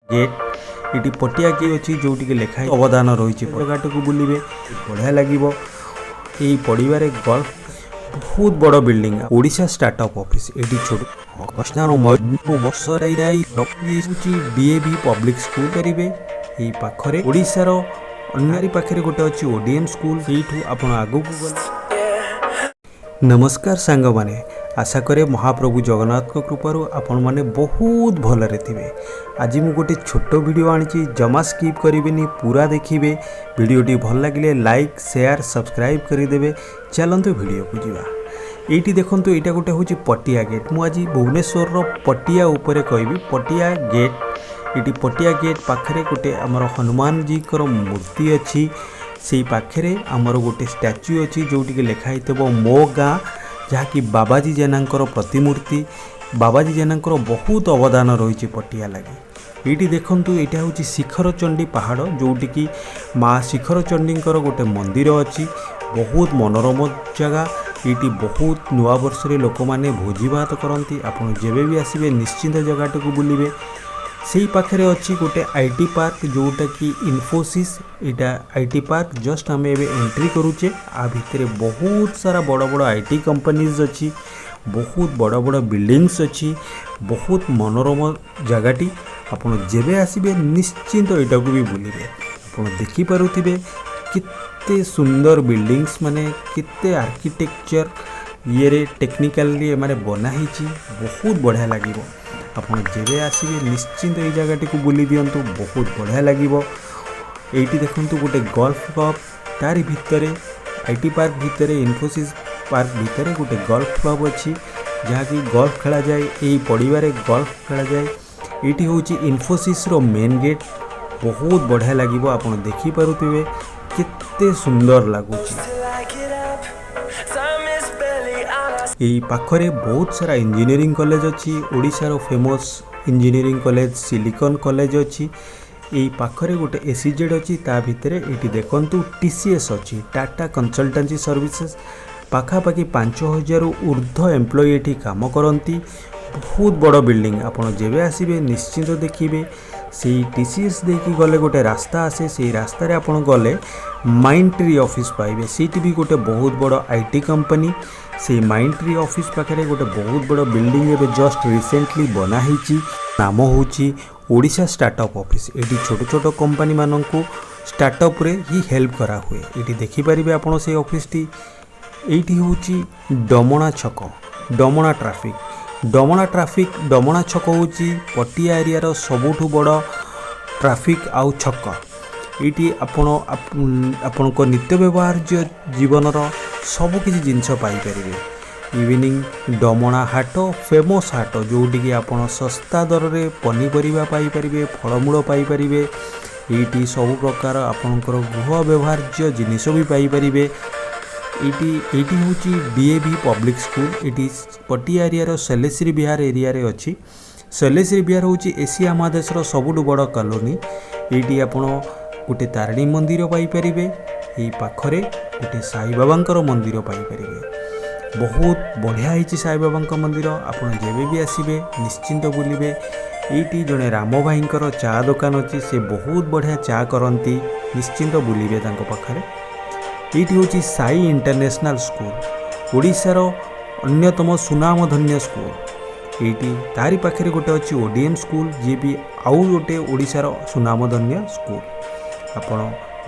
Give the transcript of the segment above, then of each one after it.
Gate. ଏଠି ପଟିଆ କି ଅଛି, ଯେଉଁଠିକି ଲେଖା ଅବଦାନ ରହିଛି। ଜାଗାଟିକୁ ବୁଲିବେ, ବଢ଼ିଆ ଲାଗିବ। ଏଇ ପଡ଼ିବାରେ ଗଲ୍ଫ, ବହୁତ ବଡ଼ ବିଲ୍ଡିଂ, ଓଡ଼ିଶା ଷ୍ଟାର୍ଟଅପ୍ ଅଫିସ୍। ଏଠି ଛୋଟ ହେଉଛି ଡିଏଭି ପବ୍ଲିକ ସ୍କୁଲ କରିବେ। ଏଇ ପାଖରେ ଓଡ଼ିଶାର ଅନ୍ୟାରି ପାଖରେ ଗୋଟେ ଅଛି ଓଡିଏମ୍ ସ୍କୁଲ। ସେଇଠୁ ଆପଣ ଆଗକୁ ଗଲେ। ନମସ୍କାର ସାଙ୍ଗମାନେ, ଆଶା କରେ ମହାପ୍ରଭୁ ଜଗନ୍ନାଥଙ୍କ କୃପାରୁ ଆପଣମାନେ ବହୁତ ଭଲରେ ଥିବେ। ଆଜି ମୁଁ ଗୋଟେ ଛୋଟ ଭିଡ଼ିଓ ଆଣିଛି, ଜମା ସ୍କିପ୍ କରିବେନି, ପୁରା ଦେଖିବେ। ଭିଡ଼ିଓଟି ଭଲ ଲାଗିଲେ ଲାଇକ୍, ସେୟାର, ସବସ୍କ୍ରାଇବ୍ କରିଦେବେ। ଚାଲନ୍ତୁ ଭିଡ଼ିଓକୁ ଯିବା। ଏଇଠି ଦେଖନ୍ତୁ, ଏଇଟା ଗୋଟେ ହେଉଛି ପଟିଆ ଗେଟ୍। ମୁଁ ଆଜି ଭୁବନେଶ୍ୱରର ପଟିଆ ଉପରେ କହିବି। ପଟିଆ ଗେଟ୍, ଏଇଠି ପଟିଆ ଗେଟ୍ ପାଖରେ ଗୋଟେ ଆମର ହନୁମାନଜୀଙ୍କର ମୂର୍ତ୍ତି ଅଛି। ସେଇ ପାଖରେ ଆମର ଗୋଟେ ଷ୍ଟାଚ୍ୟୁ ଅଛି, ଯେଉଁଠିକି ଲେଖା ହେଇଥିବ ମୋ ଗାଁ, ଯାହାକି ବାବାଜୀ ଜେନାଙ୍କର ପ୍ରତିମୂର୍ତ୍ତି। ବାବାଜୀ ଜେନାଙ୍କର ବହୁତ ଅବଦାନ ରହିଛି ପଟିଆ ଲାଗି। ଏଇଠି ଦେଖନ୍ତୁ, ଏଇଟା ହେଉଛି ଶିଖରଚଣ୍ଡୀ ପାହାଡ଼, ଯେଉଁଠିକି ମା ଶିଖରଚଣ୍ଡୀଙ୍କର ଗୋଟେ ମନ୍ଦିର ଅଛି। ବହୁତ ମନୋରମ ଜାଗା। ଏଇଠି ବହୁତ ନୂଆବର୍ଷରେ ଲୋକମାନେ ଭୋଜି ଭାତ କରନ୍ତି। ଆପଣ ଯେବେ ବି ଆସିବେ, ନିଶ୍ଚିନ୍ତ ଜାଗାଟିକୁ ବୁଲିବେ। ସେଇ ପାଖରେ ଅଛି ଗୋଟେ IT park, ଯେଉଁଟାକି ଇନଫୋସିସ୍। ଏଇଟା IT park, just ଆମେ ଏବେ ଏଣ୍ଟ୍ରି କରୁଛେ। ଆ ଭିତରେ ବହୁତ ସାରା ବଡ଼ ବଡ଼ IT companies ଅଛି, ବହୁତ ବଡ଼ ବଡ଼ ବିଲ୍ଡିଙ୍ଗସ୍ ଅଛି। ବହୁତ ମନୋରମ ଜାଗାଟି। ଆପଣ ଯେବେ ଆସିବେ, ନିଶ୍ଚିନ୍ତ ଏଇଟାକୁ ବି ବୁଲିବେ। ଆପଣ ଦେଖିପାରୁଥିବେ କେତେ ସୁନ୍ଦର ବିଲ୍ଡିଙ୍ଗସ୍, ମାନେ କେତେ ଆର୍କିଟେକ୍ଚର ଇଏରେ ଟେକ୍ନିକାଲି ଏମାନେ ବନା ହେଇଛି। ବହୁତ ବଢ଼ିଆ ଲାଗିବ। ଆପଣ ଯେବେ ଆସିବେ, ନିଶ୍ଚିନ୍ତ ଏଇ ଜାଗାଟିକୁ ବୁଲି ଦିଅନ୍ତୁ, ବହୁତ ବଢ଼ିଆ ଲାଗିବ। ଏଇଠି ଦେଖନ୍ତୁ ଗୋଟେ ଗଲ୍ଫ କ୍ଲବ୍। ତାରି ଭିତରେ, IT park ଭିତରେ, ଇନଫୋସିସ୍ ପାର୍କ ଭିତରେ ଗୋଟେ ଗଲ୍ଫ କ୍ଲବ୍ ଅଛି, ଯାହାକି ଗଲ୍ଫ ଖେଳାଯାଏ। ଏଇ ପଡ଼ିବାରେ ଗଲ୍ଫ ଖେଳାଯାଏ। ଏଇଠି ହେଉଛି ଇନଫୋସିସ୍ର ମେନ୍ ଗେଟ୍। ବହୁତ ବଢ଼ିଆ ଲାଗିବ। ଆପଣ ଦେଖିପାରୁଥିବେ କେତେ ସୁନ୍ଦର ଲାଗୁଛି। Till I get up. Time is barely on our ଏଇ ପାଖରେ ବହୁତ ସାରା ଇଞ୍ଜିନିୟରିଂ କଲେଜ ଅଛି। ଓଡ଼ିଶାର famous engineering college silicon college ଅଛି। ଏଇ ପାଖରେ ଗୋଟେ ଏସଇଜେଡ୍ ଅଛି। ତା ଭିତରେ ଏଇଠି ଦେଖନ୍ତୁ ଟିସିଏସ୍ ଅଛି, ଟାଟା କନସଲଟାନ୍ସି ସର୍ଭିସେସ୍। ପାଖାପାଖି 5000ରୁ ଉର୍ଦ୍ଧ୍ୱ ଏମ୍ପ୍ଲୟି ଏଠି କାମ କରନ୍ତି। ବହୁତ ବଡ଼ ବିଲ୍ଡିଂ। ଆପଣ ଯେବେ ଆସିବେ, ନିଶ୍ଚିନ୍ତ ଦେଖିବେ। ସେଇ ଟିସିଏସ୍ ଦେଇକି ଗଲେ ଗୋଟେ ରାସ୍ତା ଆସେ। ସେଇ ରାସ୍ତାରେ ଆପଣ ଗଲେ ମାଇଣ୍ଡ ଟ୍ରି ଅଫିସ୍ ପାଇବେ। ସେଇଠି ବି ଗୋଟେ ବହୁତ ବଡ଼ IT company. ସେଇ ମାଇଣ୍ଡ ଟ୍ରି ଅଫିସ୍ ପାଖରେ ଗୋଟେ ବହୁତ ବଡ଼ ବିଲ୍ଡିଂ ଏବେ ଜଷ୍ଟ ରିସେଣ୍ଟଲି ବନା ହେଇଛି। ନାମ ହେଉଛି ଓଡ଼ିଶା ଷ୍ଟାର୍ଟଅପ୍ ଅଫିସ୍। ଏଇଠି ଛୋଟ ଛୋଟ କମ୍ପାନୀମାନଙ୍କୁ ଷ୍ଟାର୍ଟଅପ୍ରେ ହିଁ ହେଲ୍ପ କରାହୁଏ। ଏଇଠି ଦେଖିପାରିବେ ଆପଣ ସେଇ ଅଫିସଟି। ଏଇଠି ହେଉଛି ଡମଣା ଛକ, ଡମଣା ଟ୍ରାଫିକ୍। ଡମଣା ଟ୍ରାଫିକ୍, ଡମଣା ଛକ ହେଉଛି ପଟିଆ ଏରିଆର ସବୁଠୁ ବଡ଼ ଟ୍ରାଫିକ୍ ଆଉ ଛକ। ଏଇଠି ଆପଣ ଆପଣଙ୍କ ନିତ୍ୟ ବ୍ୟବହାର୍ଯ୍ୟ ଜୀବନର ସବୁକିଛି ଜିନିଷ ପାଇପାରିବେ। ଇଭିନିଂ ଡମଣା ହାଟ, ଫେମସ୍ ହାଟ, ଯେଉଁଠିକି ଆପଣ ଶସ୍ତା ଦରରେ ପନିପରିବା ପାଇପାରିବେ, ଫଳମୂଳ ପାଇପାରିବେ। ଏଇଠି ସବୁ ପ୍ରକାର ଆପଣଙ୍କର ଗୃହ ବ୍ୟବହାର୍ଯ୍ୟ ଜିନିଷ ବି ପାଇପାରିବେ। ଏଇଠି ହେଉଛି ଡିଏଭି ପବ୍ଲିକ୍ ସ୍କୁଲ। ଏଇଠି ପଟିଆ ଏରିଆର ଶୈଳେଶ୍ରୀ ବିହାର ଏରିଆରେ ଅଛି। ଶୈଳେଶ୍ରୀ ବିହାର ହେଉଛି ଏସିଆ ମହାଦେଶର ସବୁଠୁ ବଡ଼ କଲୋନୀ। ଏଇଠି ଆପଣ ଗୋଟେ ତାରିଣୀ ମନ୍ଦିର ପାଇପାରିବେ। ଏଇ ପାଖରେ ଗୋଟେ ସାଇବାବାଙ୍କର ମନ୍ଦିର ପାଇପାରିବେ। ବହୁତ ବଢ଼ିଆ ହେଇଛି ସାଇବାବାଙ୍କ ମନ୍ଦିର। ଆପଣ ଯେବେ ବି ଆସିବେ, ନିଶ୍ଚିନ୍ତ ବୁଲିବେ। ଏଇଠି ଜଣେ ରାମ ଭାଇଙ୍କର ଚା ଦୋକାନ ଅଛି। ସେ ବହୁତ ବଢ଼ିଆ ଚା କରନ୍ତି। ନିଶ୍ଚିନ୍ତ ବୁଲିବେ ତାଙ୍କ ପାଖରେ। ଏଇଠି ହେଉଛି ସାଇ ଇଣ୍ଟରନ୍ୟାସନାଲ୍ ସ୍କୁଲ, ଓଡ଼ିଶାର ଅନ୍ୟତମ ସୁନାମଧନ୍ୟ ସ୍କୁଲ। ଏଇଠି ତାରି ପାଖରେ ଗୋଟେ ଅଛି ଓଡିଏମ୍ ସ୍କୁଲ, ଯିଏ ବି ଆଉ ଗୋଟେ ଓଡ଼ିଶାର ସୁନାମଧନ୍ୟ ସ୍କୁଲ। ଆପଣ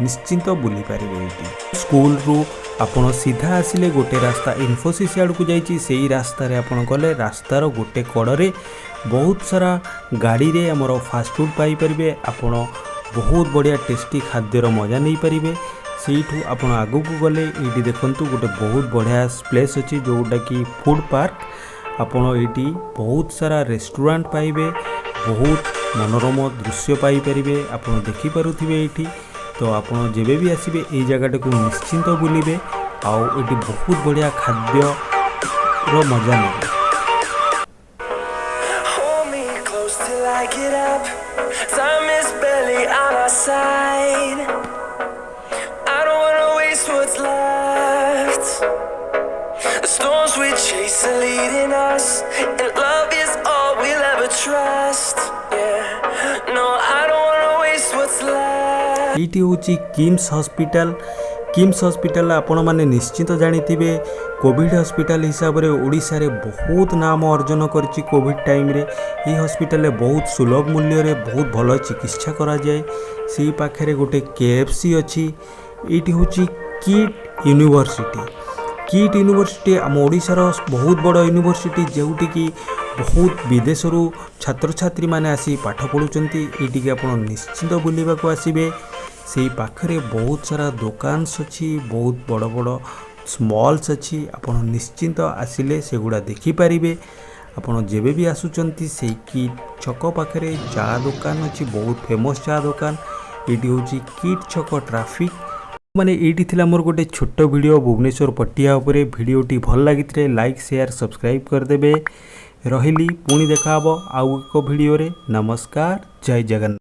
ନିଶ୍ଚିନ୍ତ ବୁଲିପାରିବେ ଏଇଠି। ସ୍କୁଲରୁ ଆପଣ ସିଧା ଆସିଲେ ଗୋଟେ ରାସ୍ତା ଇନଫୋସିସ୍ ଆଡ଼କୁ ଯାଇଛି। ସେଇ ରାସ୍ତାରେ ଆପଣ ଗଲେ ରାସ୍ତାର ଗୋଟେ କଡ଼ରେ ବହୁତ ସାରା ଗାଡ଼ିରେ ଆମର ଫାଷ୍ଟଫୁଡ଼୍ ପାଇପାରିବେ। ଆପଣ ବହୁତ ବଢ଼ିଆ ଟେଷ୍ଟି ଖାଦ୍ୟର ମଜା ନେଇପାରିବେ। ସେଇଠୁ ଆପଣ ଆଗକୁ ଗଲେ ଏଇଠି ଦେଖନ୍ତୁ ଗୋଟେ ବହୁତ ବଢ଼ିଆ ପ୍ଲେସ୍ ଅଛି, ଯେଉଁଟାକି ଫୁଡ଼୍ ପାର୍କ। ଆପଣ ଏଇଠି ବହୁତ ସାରା ରେଷ୍ଟୁରାଣ୍ଟ ପାଇବେ, ବହୁତ ମନୋରମ ଦୃଶ୍ୟ ପାଇପାରିବେ। ଆପଣ ଦେଖିପାରୁଥିବେ ଏଇଠି। ତ ଆପଣ ଯେବେ ବି ଆସିବେ, ଏଇ ଜାଗାଟାକୁ ନିଶ୍ଚିନ୍ତ ବୁଲିବେ ଆଉ ଏଇଠି ବହୁତ ବଢ଼ିଆ ଖାଦ୍ୟର ମଜା ନେବେ। Hold me close till I get up. Time is barely on our side. I don't wanna waste what's left. The storms we chase are leading us, and love is all we'll ever trust. Yeah, no, ଏଇଠି ହେଉଛି KIMS hospital. KIMS hospital ଆପଣମାନେ ନିଶ୍ଚିତ ଜାଣିଥିବେ, Covid hospital ହିସାବରେ ଓଡ଼ିଶାରେ ବହୁତ ନାମ ଅର୍ଜନ କରିଛି କୋଭିଡ଼ ଟାଇମ୍ରେ। ଏହି ହସ୍ପିଟାଲରେ ବହୁତ ସୁଲଭ ମୂଲ୍ୟରେ ବହୁତ ଭଲ ଚିକିତ୍ସା କରାଯାଏ। ସେଇ ପାଖରେ ଗୋଟେ କେଏଫ୍ସି ଅଛି। ଏଇଠି ହେଉଛି କିଟ୍ ୟୁନିଭର୍ସିଟି। କିଟ୍ ୟୁନିଭର୍ସିଟି ଆମ ଓଡ଼ିଶାର ବହୁତ ବଡ଼ ୟୁନିଭର୍ସିଟି, ଯେଉଁଠିକି ବହୁତ ବିଦେଶରୁ ଛାତ୍ରଛାତ୍ରୀମାନେ ଆସି ପାଠ ପଢ଼ୁଛନ୍ତି। ଏଇଠିକି ଆପଣ ନିଶ୍ଚିତ ବୁଲିବାକୁ ଆସିବେ। ସେଇ ପାଖରେ ବହୁତ ସାରା ଦୋକାନସ୍ ଅଛି, ବହୁତ ବଡ଼ ବଡ଼ ମଲ୍ସ ଅଛି। ଆପଣ ନିଶ୍ଚିନ୍ତ ଆସିଲେ ସେଗୁଡ଼ା ଦେଖିପାରିବେ। ଆପଣ ଯେବେ ବି ଆସୁଛନ୍ତି, ସେଇ କିଟ୍ ଛକ ପାଖରେ ଚା ଦୋକାନ ଅଛି, ବହୁତ ଫେମସ୍ ଚା ଦୋକାନ। ଏଇଠି ହେଉଛି କିଟ୍ ଛକ ଟ୍ରାଫିକ୍। ମାନେ ଏଇଠି ଥିଲା ମୋର ଗୋଟେ ଛୋଟ ଭିଡ଼ିଓ ଭୁବନେଶ୍ୱର ପଟିଆ ଉପରେ। ଭିଡ଼ିଓଟି ଭଲ ଲାଗିଥିଲେ ଲାଇକ୍, ସେୟାର, ସବସ୍କ୍ରାଇବ୍ କରିଦେବେ। ରହିଲି, ପୁଣି ଦେଖାହେବ ଆଉ ଏକ ଭିଡ଼ିଓରେ। ନମସ୍କାର, ଜୟ ଜଗନ୍ନାଥ।